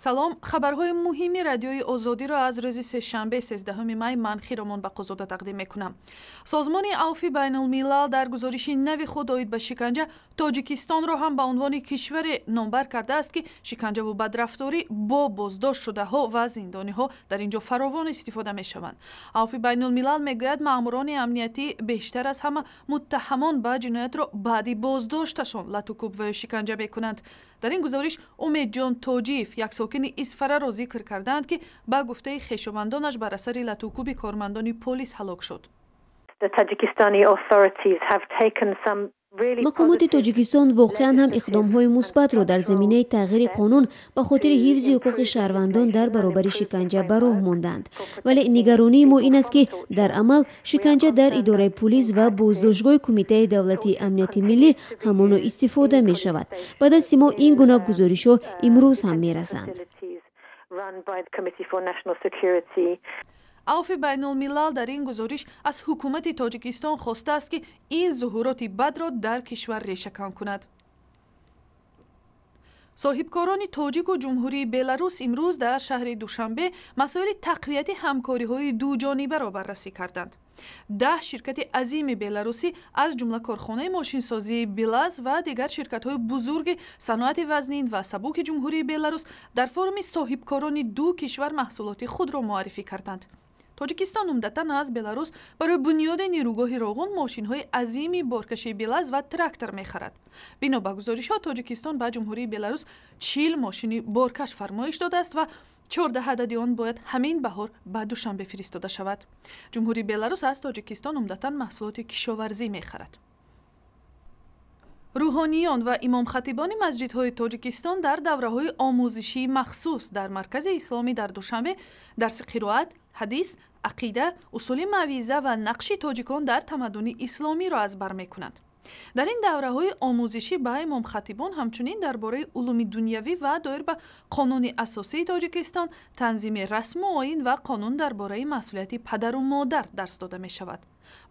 Салом, хабарҳои муҳими Радиои Озодиро аз рӯзи сешанбе, 13 май, ман Хиромон Бақозода тақдим мекунам. Созмони Авфи Байнулмилал дар гузориши нави худ оид ба шиканҷа Тоҷикистонро ҳам ба унвони кишваре номбар кардааст, ки шиканҷаву бадрафторӣ бо боздоштшудаҳо ва зиндониҳо дар ин ҷо фаровон истифода мешаванд. Авфи Байнулмилал мегӯяд, маъмурони амниятӣ бештар аз ҳама муттаҳамон ба ҷиноятро баъди боздошташон латукӯб ва ё шиканҷа мекунанд. Дар ин гузориш Умедҷон Тоҷиев, як сокини Исфараро зикр кардаанд, ки ба гуфтаи хешовандонаш бар асари латукӯби кормандони полис ҳалок шуд. Мақомоти Тоҷикистон воқеан ҳам иқдомҳои мусбатро дар заминаи тағйири қонун ба хотири ҳифзи ҳуқуқи шаҳрвандон дар баробари шиканҷа ба роҳ монданд. Вале нигаронии мо ин аст, ки дар амал шиканҷа дар идораи пулис ва боздоштгоҳи Кумитаи давлатии амнияти миллӣ ҳамоно истифода мешавад. Ба дасти мо ин гуна гузоришҳо имрӯз ҳам мерасанд. Авфи Байнулмилал дар ин гузориш аз ҳукумати Тоҷикистон хостааст, ки ин зуҳуроти бадро дар кишвар решакан кунад. Соҳибкорони тоҷику Ҷумҳурии Беларус имрӯз дар шаҳри Душанбе масоили тақвияти ҳамкориҳои дуҷонибаро баррасӣ карданд. 10 ширкати азими беларусӣ, аз ҷумла корхонаи мошинсозии Белаз ва дигар ширкатҳои бузурги саноати вазнин ва сабуки Ҷумҳурии Беларус, дар форуми соҳибкорони ду кишвар маҳсулоти худро муаррифӣ карданд. Тоҷикистон умдатан аз Беларус барои бунёди нерӯгоҳи Роғун мошинҳои азими боркаши Белаз ва трактор мехарад. Бино ба гузоришҳо, Тоҷикистон ба Ҷумҳурии Беларус 40 мошини боркаш фармоиш додааст ва 14 адади он бояд ҳамин баҳор ба Душанбе фиристода шавад. Ҷумҳурии Беларус аз Тоҷикистон умдатан маҳсулоти кишоварзӣ мехарад. Рӯҳониён ва имомхатибони масҷидҳои Тоҷикистон дар давраҳои омӯзишии махсус дар Маркази исломӣ дар Душанбе дарси қироат, ҳадис, ақида, усули мавъиза ва нақши тоҷикон дар тамаддуни исломиро аз бар мекунанд. Дар ин давраҳои омӯзишӣ ба имомхатибон ҳамчунин дар бораи улуми дунявӣ ва доир ба қонуни асосии Тоҷикистон, танзими расму оин ва қонун дар бораи масъулияти падару модар дарс дода мешавад.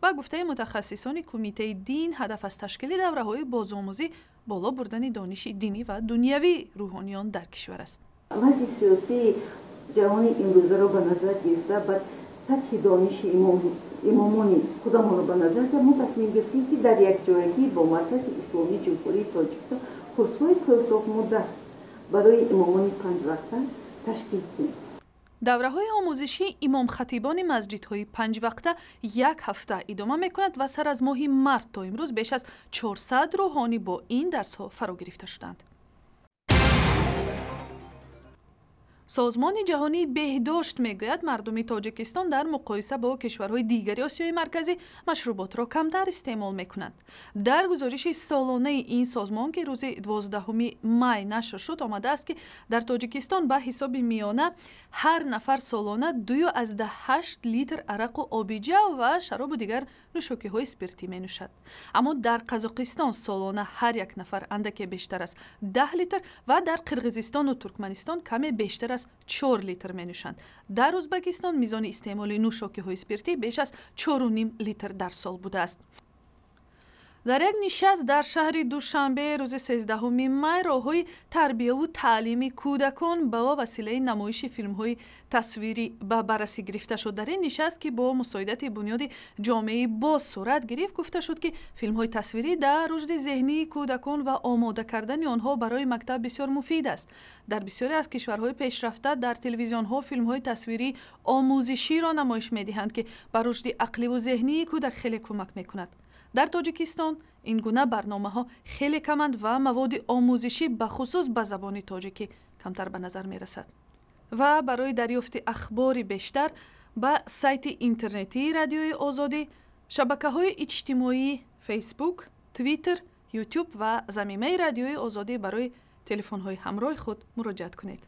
Ба гуфтаи мутахассисони Кумитаи дин, ҳадаф аз ташкили давраҳои бозомӯзӣ боло бурдани дониши динӣ ва дунявии рӯҳониён дар кишвар аст. Вазъи сиёсии ҷаҳони имрӯзаро ба назар гирифта, ба сатҳи дониши имомони худамонро ба назар гирифта, мо тасмим гирифтем, ки дар якҷоягӣ бо Маркази исломии Ҷумҳурии Тоҷикистон курсҳои кӯтоҳмуддат барои имомони панҷвақта ташкил кунем. Давраҳои омӯзишии имомхатибони масҷидҳои панҷвақта як ҳафта идома мекунад ва сар аз моҳи март то имрӯз беш аз 400 рӯҳонӣ бо ин дарсҳо фаро гирифта шуданд. Созмони ҷаҳонии беҳдошт мегӯяд, мардуми Тоҷикистон дар муқоиса бо кишварҳои дигари Осиёи Марказӣ машруботро камтар истеъмол мекунанд. Дар гузориши солонаи ин созмон, ки рӯзи 12 май нашр шуд, омадааст, ки дар Тоҷикистон ба ҳисоби миёна ҳар нафар солона 2,8 литр арақу обиҷав ва шаробу дигар нӯшокиҳои спиртӣ менӯшад. Аммо дар Қазоқистон солона ҳар як нафар андаке бештар аз 10 литр ва дар Қирғизистону Туркманистон каме бештар аз 4 литр менӯшанд. Дар Ӯзбекистон мизони истеъмоли нӯшокиҳои спиртӣ беш аз 4,5 литр дар сол будааст. Дар як нишаст дар шаҳри Душанбе рӯзи 13 май роҳҳои тарбияву таълими кӯдакон ба василаи намоиши филмҳои тасвирӣ ба баррасӣ гирифта шуд. Дар ин нишаст, ки бо мусоидати бунёди ҷомеаи боз сурат гирифт, гуфта шуд, ки филмҳои тасвирӣ дар рушди зеҳнии кӯдакон ва омода кардани онҳо барои мактаб бисёр муфид аст. Дар бисёре аз кишварҳои пешрафта дар телевизионҳо филмҳои тасвирии омӯзиширо намоиш медиҳанд, ки ба рушди ақливу зеҳнии кӯдак хеле кӯмак мекунад. Дар Тоҷикистон ин гуна барномаҳо хеле каманд ва маводи омӯзишӣ бахусус ба забони тоҷикӣ камтар ба назар мерасад. Ва барои дарёфти ахбори бештар ба сайти интернетии Радиои Озодӣ, шабакаҳои иҷтимоӣ Фейсбук, Твиттер, Ютуб ва замимаи Радиои Озодӣ барои телефонҳои ҳамроҳи худ муроҷиат кунед.